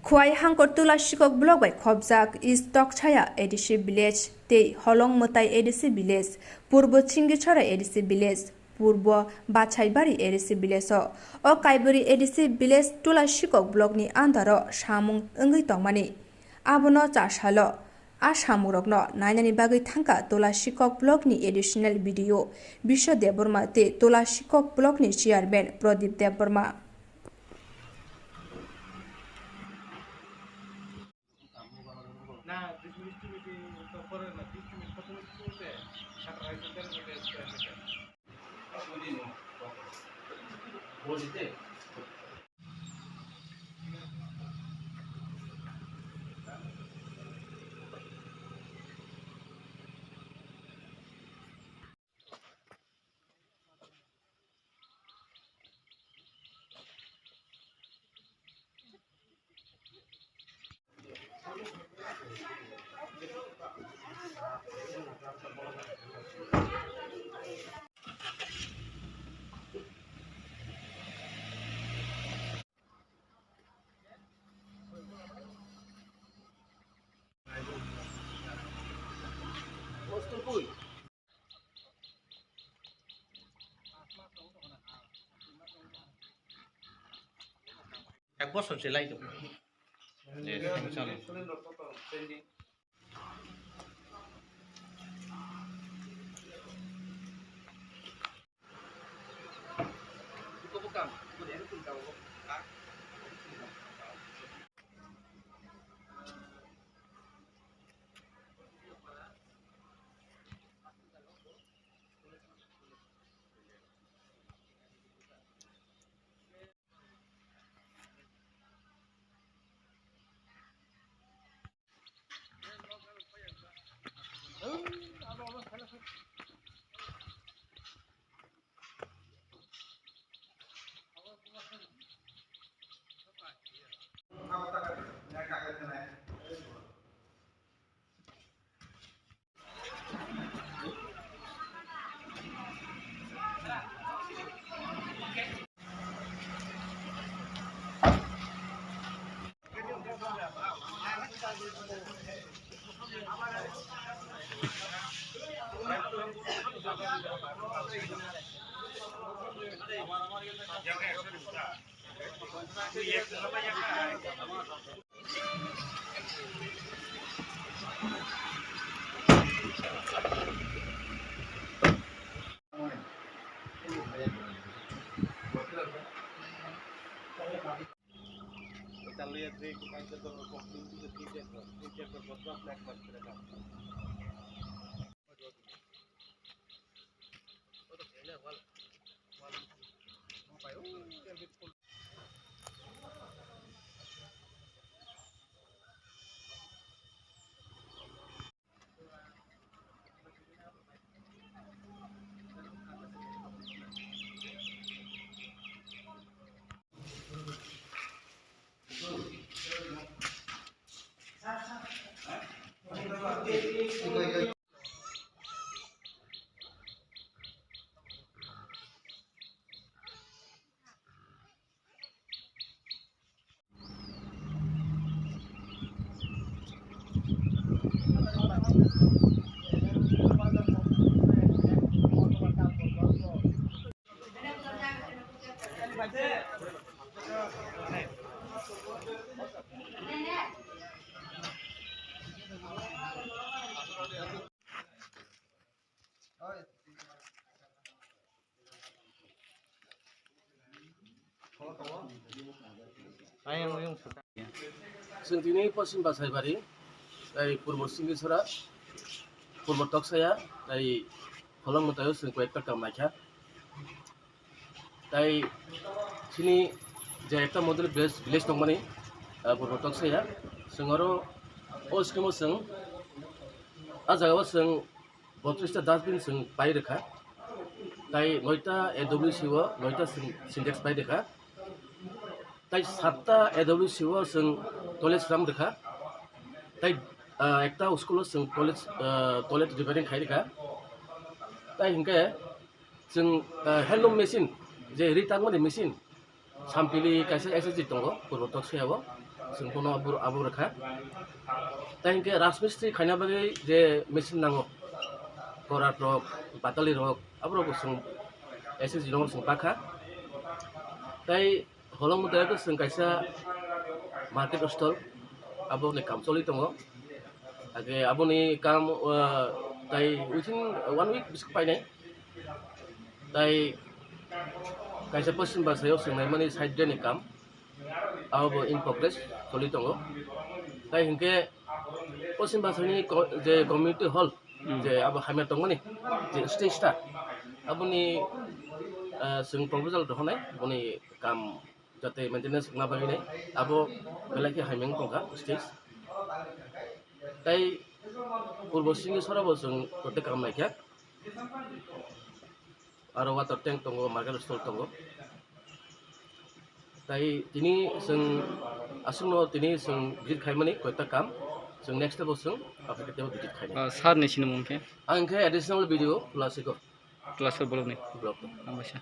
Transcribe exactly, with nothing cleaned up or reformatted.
Khwai Hangkor Tula Sikok block bai khopjak East Toksaya A D C village tei Holong Mwtai A D C village, Purbo Chingichora A D C village, Purbo Bachaibari A D C village o, o Kaibori A D C village Tula Sikok block ni under o samung wngwi tongmani. Abono chasalo a samungrokno nainani bagwi thangkha Tula Sikok block ni additional B D O Biswa Debbarma tei Tula Sikok block ni chairman Pradip Debbarma. Ek bosor se lai tongo. Chwng tini Poschim Basaibari, tei Purbo Singisora, Purbo Toksaya, tei Holong Mwtaio chwng koi ekta kam naikha. Tai chini je ekta model village, village tongmani, ah, Purbo Toksaya, chwng oro o scheme o chwng, ah, jaga o chwng botris ta dustbin chwng pai rwkha. Tai noita A W C o noita sin-, Sintex pai rwkha. Tai satta A W C o chwng toilet sram rwkha. Tai, ah, ekta school o chwng toilet, ah, toilet repairing khai rwkha. Tai hinkhe chwng, ah, handloom machine, je ri tangmani machine, Sampili kaisa S S G tongo, Purbo Toksaya o. Chwng bono abo, abo rwkha. Tai hinkhe rajmistri khaina bagwi je machine nango, korat rok, batali rok, abo rok bo chwng S S G rok chwng pakha. Tai holong mutai khe chwng kaisa market stall, aboni kam choli tongo. Age aboni kam, ah, tai within one week bising painai. Tai kaisa Poschim Basaio chwng naimani side drain ni kam, abo bo in progress choli tongo. Tai hinkhe Poschim Basaini ko-, je community hall, Hmm. je abo hamya tongmani, je stage ta, aboni, ah, chwng proposal rohornai, boni kam jate maintenance wngna bagwi nai, abo belai khe hamya wng tongkha stage. Tai Purbo Singhi sora bo chwng kote kam naikha. Aro water tank tongo, market stall tongo. Tai tini chwng aswkno tini chwng visit khaimani koita kam, chwng next bo chwng aphaikhe teibo visit khainai. Ah, sir ni sinimung khe? Ang khe additional B D O Tulasiko. Tulasiko block ni? Block ni. Hambaisa.